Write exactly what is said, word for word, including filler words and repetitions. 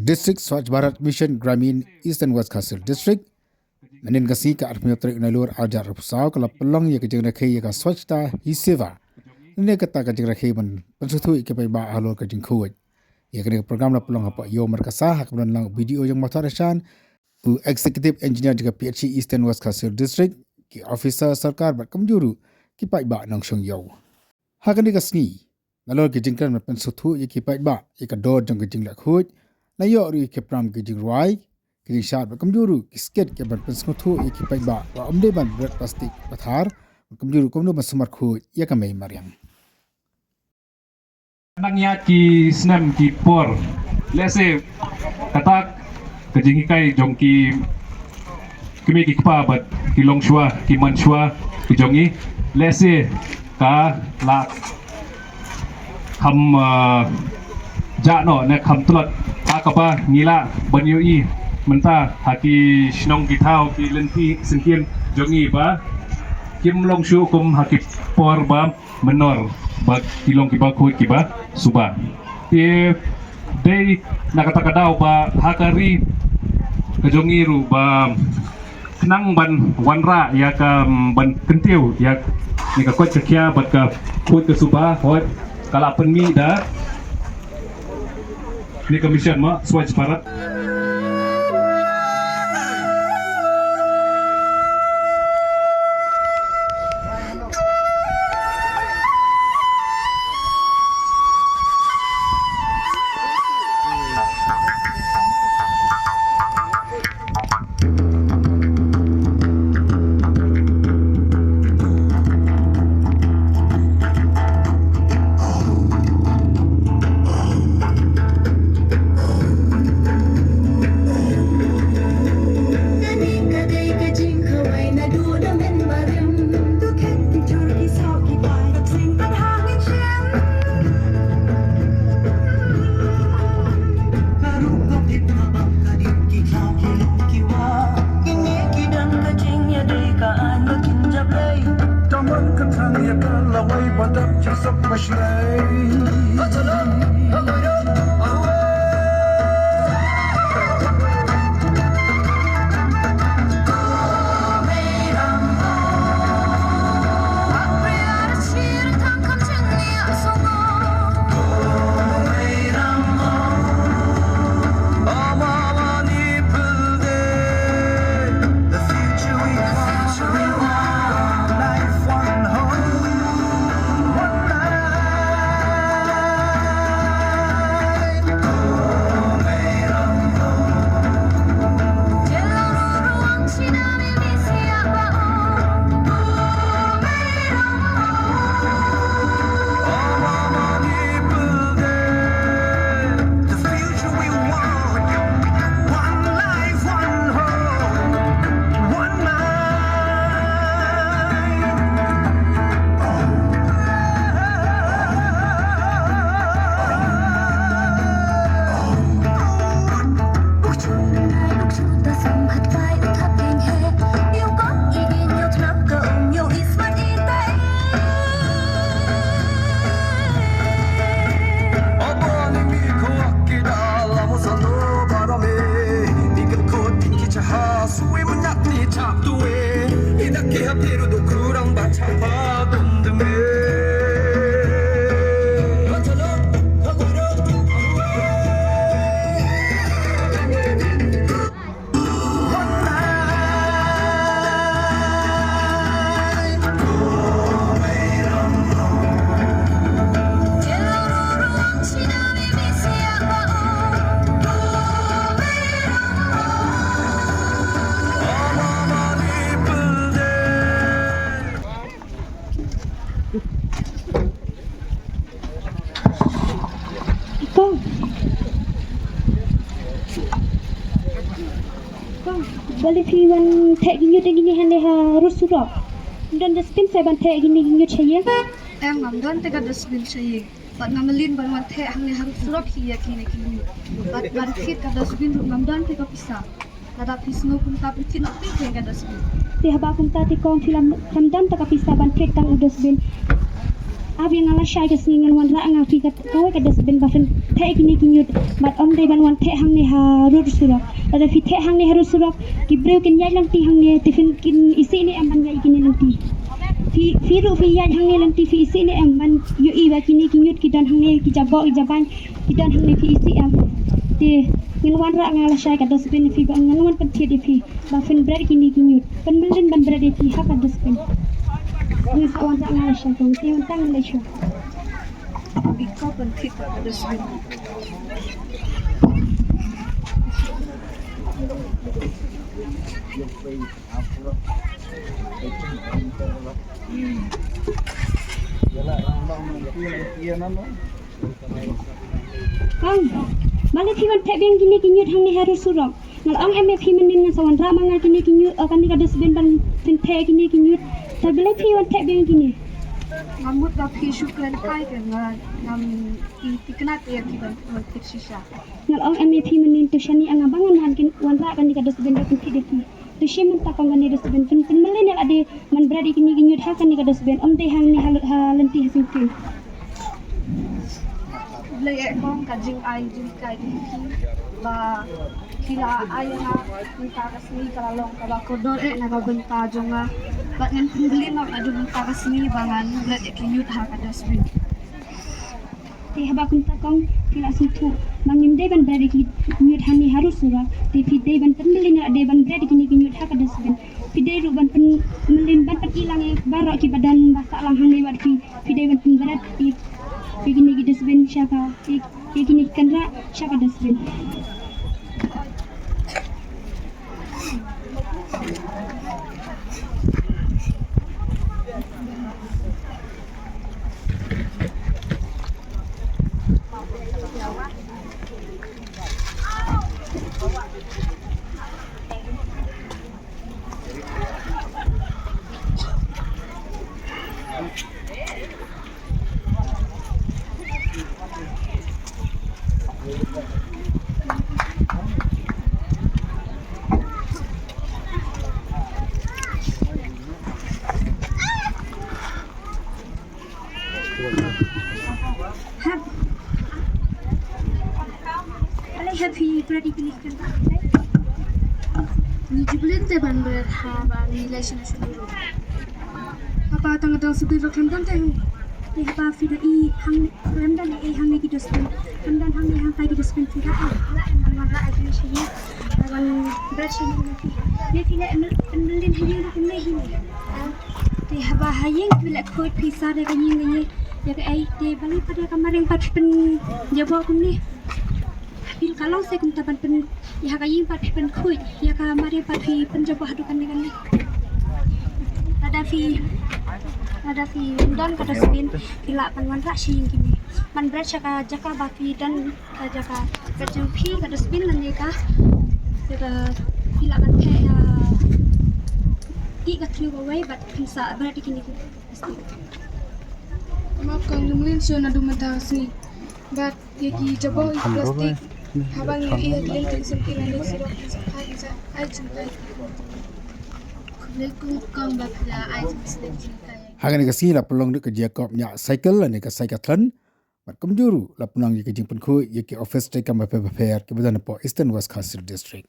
District Swachh Bharat Mission Gramin Eastern West Khasi Hills District. Mynnin ka sngi ka arphew tarik u Nailur arhajar arphew saw ka la pynlong ïa ka jingrakhe ïa ka Swachhata Hi Seva. Mynne kata ka jingrakhe ban pynsngewthuh ïa ki paidbah halor ka jingkhuid. Ïa kane ka program la pynlong hapoh Ïew Markasa ha kaba don lang u B D O jong Mawthadraishan, u Executive Engineer jong ka P H E Eastern West Khasi Hills District, ki officer sorkar bad kumjuh ruh ki paidbah nongshong ïew. Ha kane ka sngi, nalor ki jingkren ban pynsngewthuh ïa ki paidbah ïa ka dor jong ka jingleh khuid, la ïoh ruh ïa ki program ki jingrwai, ki jingshad bad kumjuh ruh ki skit kiban pynsngewthuh ïa ki paidbah ba ym dei ban bret plastik pathar, bad kumjuh ruh kumno ban sumar khuid ïa ka mei mariang. Nang ïa ki snem ki por. Lehse kata ka jinghikai jong ki kmie ki kpa bad ki longshuwa ki manshuwa ki jong ngi. Lehse ka la kham, ah, jah noh ne kham tlot ha kaba ngi lah ban ïohi mynta ha ki shnong ki thaw ki lynti syngkien jong ngi ba kim long shuh kum ha ki por ba mynnor ba ki long kiba khuid kiba suba. Te dei na kata ka daw ba ha ka ri ka jong ngi ruh ba khnang ban wanrah ïa ka, mm, ban kyntiew ïa kane ka koit ka khiah bad ka khuid ka suba, hooid ka la pynmih da kane ka mission ma Swachh Bharat. Kong. Kong, balei phi wan theh ki ñiut kine hangne ha rud surok? Ym don dustbin sa ban theh kine ki ñiut sha ïing? Em, ngam don te ka dustbin sha ïing. Bad ngam mlien ban wan theh hangne ha rud surok hi ïa kine ki ñiut. Bad ban thied ka dustbin ruh ngam don te ka pisa. Lada phi sngew kumta phi thied noh phi ka dustbin. Te haba kumta te kong phi lam, lam don te ka pisa ban thied tang u dustbin. Ap ïa nga lashai ka sngi ngan wanrah nga phi ka kawei ka dustbin ba phin theh kine ki ñiut. Bad ym dei ban wan theh hangne ha rud surok. Lada phi theh hangne ha rud surok, ki briew kin ïaid lynti hangne, te phin kin isih ne em ban ïaid kine lynti. Phi, phi ruh phi ïaid hangne lynti, phi isih ne em ban ïohi ba kine ki ñiut ki don hangne, ki jaboh, ki jabain, ki don hangne, phi isih em. Te ngan wanrah nga lashai ka dustbin phi ba ngan wan pynthied ïa phi ba phin bret kine ki ñiut. Pynmlien ban bret ïa phi ha ka dustbin. Ngan sa wanrah nga lashai ka, te wan tang lashai. Ong, balei phi wan theh biang kine ki ñiut hangne ha rud surok? Nga la ong em ïa phi mynnin ngan sa wanrah ma nga kine ki ñiut, oh, kane ka dustbin ban pyntheh kine ki ñiut. Te balei phi wan theh biang kine? Nga mut ba phi shu kren kai ka, nga ngam i thikna te ïa phi ban wan theh shisha. Nga la ong em ïa phi mynnin, to shaniah nga ba ngan wan kin wanrah kane ka dustbin ban pyntheh ïa phi. To shim mynta kong kane ka dustbin, pyn, pynmlien ïa lade ban bret ïa kine ki ñiut ha kane ka dustbin, ym dei hangne ha, ha lynti ha syngkien. Khublei eh kong ka jingai jinghikai jong phi ba phi la ai ïa nga mynta ka sngi, ka la long kaba kordor eh na ka bynta jong nga. Bad ngan pynmlien noh naduh mynta ka sngi ba ngan bret ïa ki ñiut ha ka dustbin. Te haba kumta kong phi la sngewthuh ba ngim dei ban bret ïa ki ñiut hangne ha rud surok, te phi dei ban pynmlien ïa lade ban bret ïa kine ki ñiut ha ka dustbin. Phi dei ruh ban pynmlien ban pyni lang ïa baroh kiba don ba sah lang hangne bad phi, phi dei ban pynbret ïa, ïa kine ki dustbin sha ka, ïa, ïa kine ki kynrah sha ka dustbin. Hap. Balei hap phi bret ïa kine ki kynrah? Ngi ju pynlong te ban bret haba ngi leit shano shano ruh. Haba tang da sdang ruh khlem don te. Te haba phi da i hang, khlem don i hangne ki dustbin. Khlem don hangne hangtai ki dustbin phi da i. Ban wanrah ïa ki sha ïing. Ban bret sha ïing. Ne phi leh pynmlien ha ïing ruh kumne hi ne. Te haba ha ïing phi leh khuid phi sar ïa ka ïing ïa, ïa kaei te balei pat ïa ka mariang pat pynjaboh kumne. Phi ka long se kumta ban pyn, ïa ka ïing pat phi pynkhuid, ïa ka mariang pat phi pynjaboh haduh kane kane. Lada phi, lada phi don ka dustbin phi lah ban wanrah sha ïing kine. Ban bret sha ka jaka ba phi don ka jaka bret jong phi ka dustbin lane ka, ka phi lah ban theh ïa ki ka thliew kawei bad phin sa bret ïa kine ki plastik. Mo kong, ngim lynshoi naduh mynta ka sngi. Bad ïa ki jaboh ïa ki plastik. Haba ngi ïohi ïa ki lynti syntiew lane surok, ngi sa phai, ngi sa ai jingkyrkhu. Khublei kong ba phi la ai jingkyrkhu. Ha kane ka sngi la pynlong ruh ka jingïakob ñiah cycle lane ka cyclathon. Bad kumjuh ruh la pynlong ïa ka jingpynkhuid ïa ki office treikam bapher bapher kiba don hapoh Eastern West Khasi Hills District.